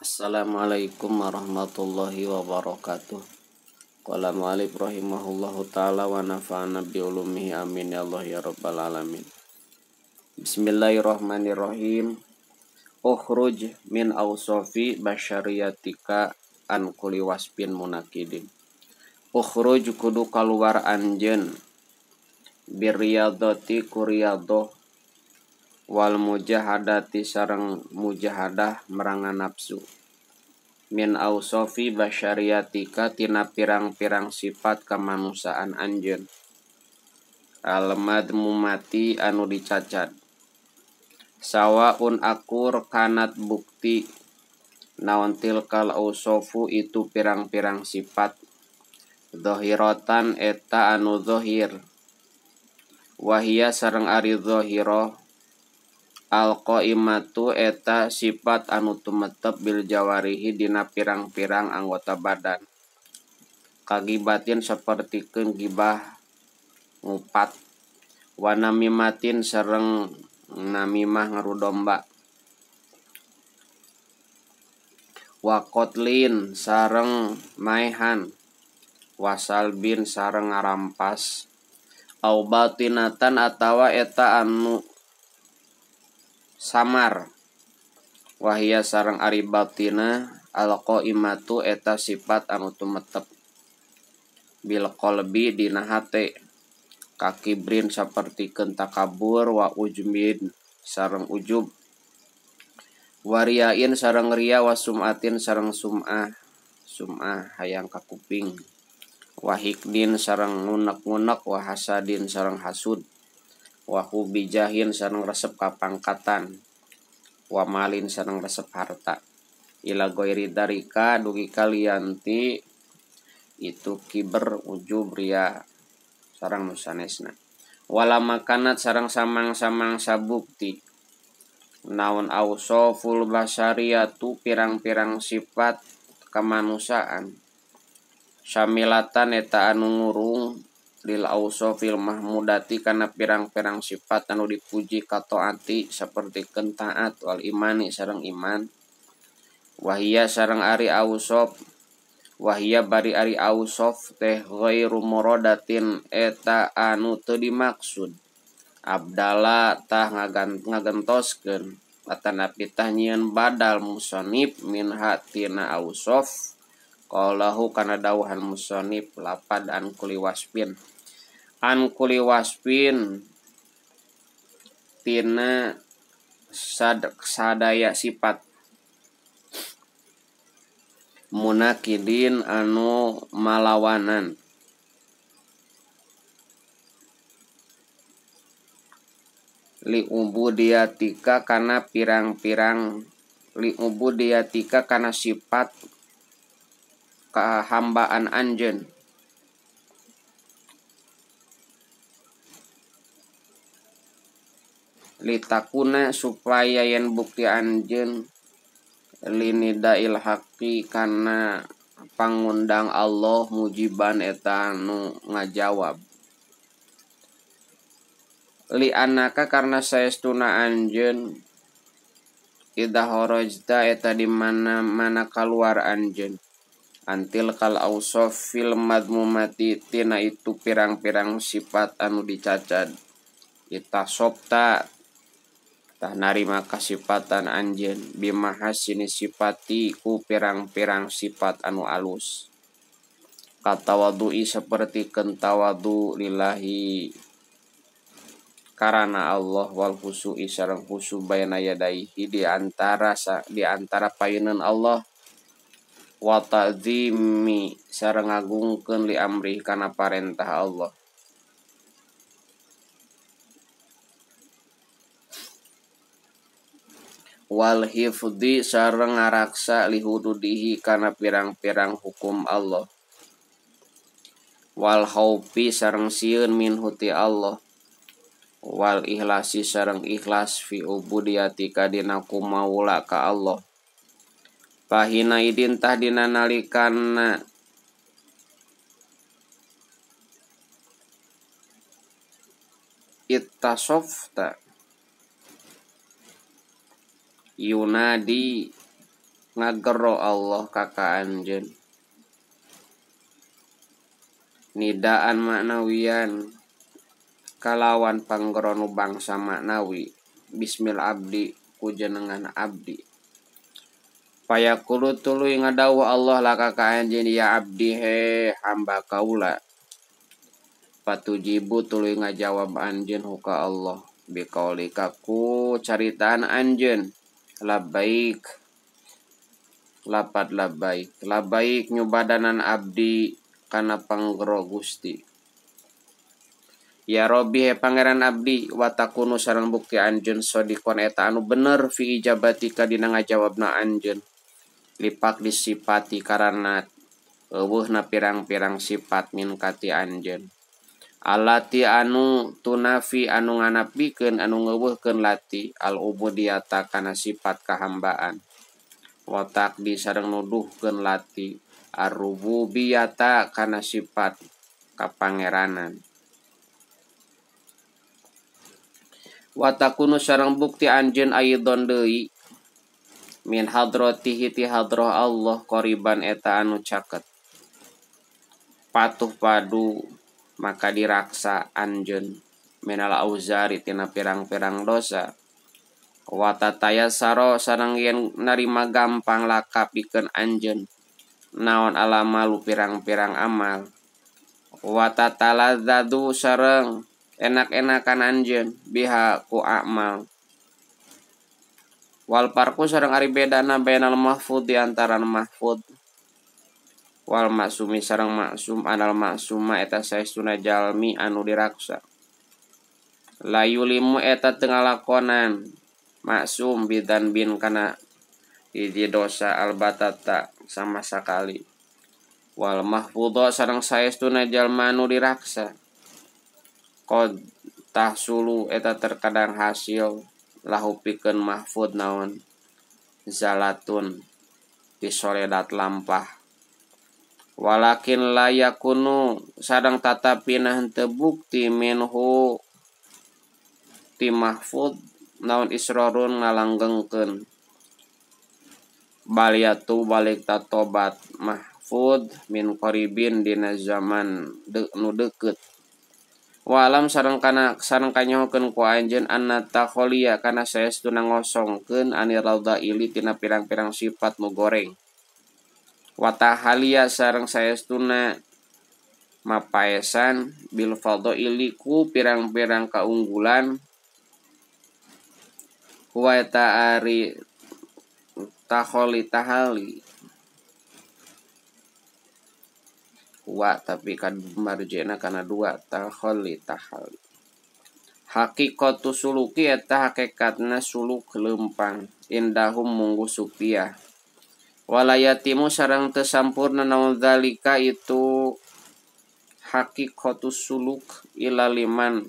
Assalamualaikum warahmatullahi wabarakatuh. Qala mu'allif rahimahullahu ta'ala wa nafa'ana bi ulumihi amin ya Allah ya rabbal alamin. Bismillahirrahmanirrahim. Ukhruj min awsafi basyariyatika an kulli wasfin munakidin. Ukhruj kudu kaluar anjeun birriyadhati kuriyadhah wal mujahadati sareng mujahadah merangan nafsu min awsafi basyariyatika tina pirang-pirang sifat kemanusiaan anjeun al madmumati anu dicacad sawaun akur kanat bukti naon tilkal awsafu itu pirang-pirang sifat zahiratan eta anu zahir wahia sareng ari zahirah al-qaimatu eta sifat anu tumetep bil jawarihi dina pirang-pirang anggota badan kagibatin sapertikeun gibah ngupat wa namimatin sareng namimah ngarudomba wa qatlin sareng maehan wa salbin sareng ngarampas au batinatan atawa eta anu samar wahia sareng ari batina alqaimatu eta sifat anu tumetep bil qalbi dina hate kakibrin sapertikeun takabur wa ujmin sareng ujub wariain sareng ria wa sumatin sareng sum'ah sum'ah hayang kakuping wa hikdin sareng ngunek-ngunek wa hasadin sareng hasud wa hubijahin sareng resep kapangkatan wa malin sareng resep harta ila ghairi darika dugi kalianti itu kiber ujub ria sareng nu sanesna wala makanat sareng samang-samang sabukti naon ausoful basariyatu pirang-pirang sifat kemanusiaan syamilatan eta anu ngurung lil ausofil mahmudati kana pirang-pirang sifat anu dipuji kataati sapertikeun taat wal imani sareng iman wahia sareng ari ausof wahia bari ari ausof teh ghairu muradatin eta anu teu dimaksud abdala tah ngagentoskeun atanapi tah nyieun badal musonib min hatina ausof qalahu kana dawuhan musonib lapad an kulli wasfin an kulli wasfin tina sadaya sifat munakidin anu malawanan li ubudiyatika kana pirang-pirang li ubudiyatika kana sifat kehambaan anjeun litakuna supaya yen bukti anjeun linidail haqi kana pangundang Allah mujiban eta anu ngajawab li anaka karena saestuna anjeun idza kharajta eta di mana-mana kaluar anjeun antil kal ausaf fil madmumati tina itu pirang-pirang sifat anu dicacad itasopta tah narima kasifatan anjeun bimahasini sifati ku pirang-pirang sifat anu alus katawadui sapertikeun tawadu lillahi karana Allah wal khusu'i sareng khusu baina yadaihi di antara payunan Allah wa ta'zimi sareng ngagungkeun li amri kana parentah Allah wal hifdzi sareng ngaraksa li hududihi kana pirang-pirang hukum Allah wal khaufi sareng sieun min huti Allah wal ikhlasi sareng ikhlas fi ubudiyatika dina kumaula ka Allah pahina idin tah dina nalikana ittasofta yunadi Ngagero Allah ka ka anjeun nidaan maknawian kalawan panggero nu bangsa maknawi bismil abdi ku jenengan abdi. Payaqulu tuluy ngadawuh Allah laka ka anjeun ya abdi he hamba kaula. Patujibu tuluy ngajawab anjeun huka Allah biqaulika ku caritaan anjeun labbaik lapad labbaik labbaik nyubadanan abdi kana panggero Gusti. Ya Robbi he pangeran abdi wa takunu sareng bukti anjeun sodikon eta anu bener fi ijabatika dina ngajawabna anjeun lipak disipati karana eueuhna pirang-pirang sifat min kati anjeun alati anu tunafi anu nganapikeun anu ngeuweuhkeun lati al ubudiyata kana sifat kahambaan wa taqdi sareng nuduhkeun lati ar-rububiyata kana sifat kapangeranan wa takunu sareng bukti anjeun aidon deui min hadratihi ti hadrah Allah qoriban eta anu caket patuh padu maka diraksa anjeun minal auzari tina pirang-pirang dosa wa tatayasaro sareng yen narima gampang laka pikeun anjeun naon alamalu pirang-pirang amal wa tataladzadu sareng enak-enakan anjeun biha ku amal wal parku sareng ari bedana bainal mahfud di antara mahfud wal maksumi sareng maksum anal maksuma eta saestuna jalmi anu diraksa layulimu eta teu ngalakonan maksum bidan bin kana hiji dosa albatata sama sakali wal mahfudha sareng saestuna jalma anu diraksa qad tahsulu eta terkadang hasil lahu pikeun mahfud naon zalatun disoledat lampah walakin la yakunu sareng tatapina henteu bukti minhu ti mahfud naon israrun ngalanggengkeun baliatu balik tatobat mahfud min qaribin dina zaman nu deukeut walam sareng kana sareng kanyahokeun ku anjeun anna takholia kana saestuna ngosongkeun anir radhaili tina pirang-pirang sifat nu goreng wa tahalia sareng saestuna mapaesan bil fadhaili ku pirang-pirang kaunggulan huwa eta ari takholi tahali wa tapi kan marjena kana dua takholi tahali haqiqatu suluki eta hakikatna suluk leumpang indahum munggu supiah walayatimu sareng teu sampurna naon zalika itu haqiqatu suluk ila liman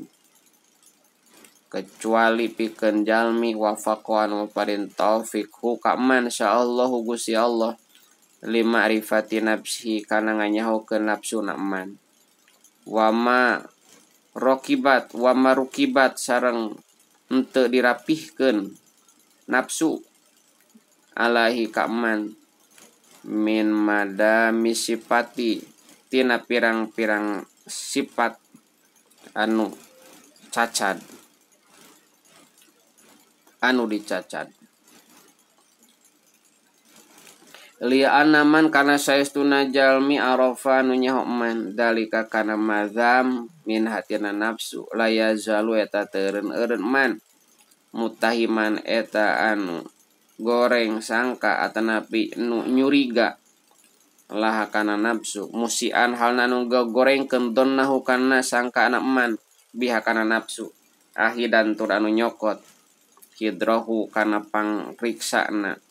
kecuali pikeun jalmi wafaqan wa parin taufik hu ka man syaallahu Gusti Allah lima rifati nafsi kana nganyahokeun nafsuna man wama rokibat wama rukibat sareng henteu dirapihkeun nafsu alahi ka man min madami sifati tina pirang-pirang sifat anu cacad anu dicacad li'anna man kana saestuna jalmi arafa nu nyaho man dalika kana mazam min hatina nafsu la yazalu eta teu eureun man mutahiman eta anu goreng sangka atanapi nu nyuriga laha kana nafsu musian halna nu gogorengkeun donnahu kana sangka anak man biha kana nafsu ahidan tur anu nyokot hidrohu kana pangriksana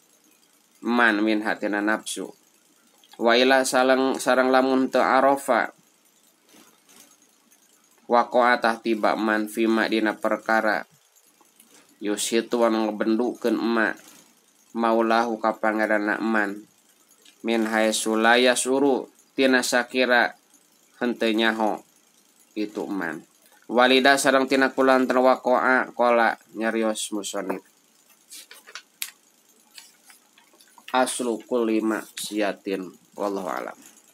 man min hatina nafsu waila sareng sareng lamun teu arafa waqa'a tah tiba man fima dina perkara yusitu anu ngebendukeun emak maulahu ka pangeranna man min haitsu la yasuru tina sakira henteu nyaho itu man walida sareng tina kulantaran waqa'a qala nyarios musonif. Aslu kulli maksiatin. Wallahu a'lam.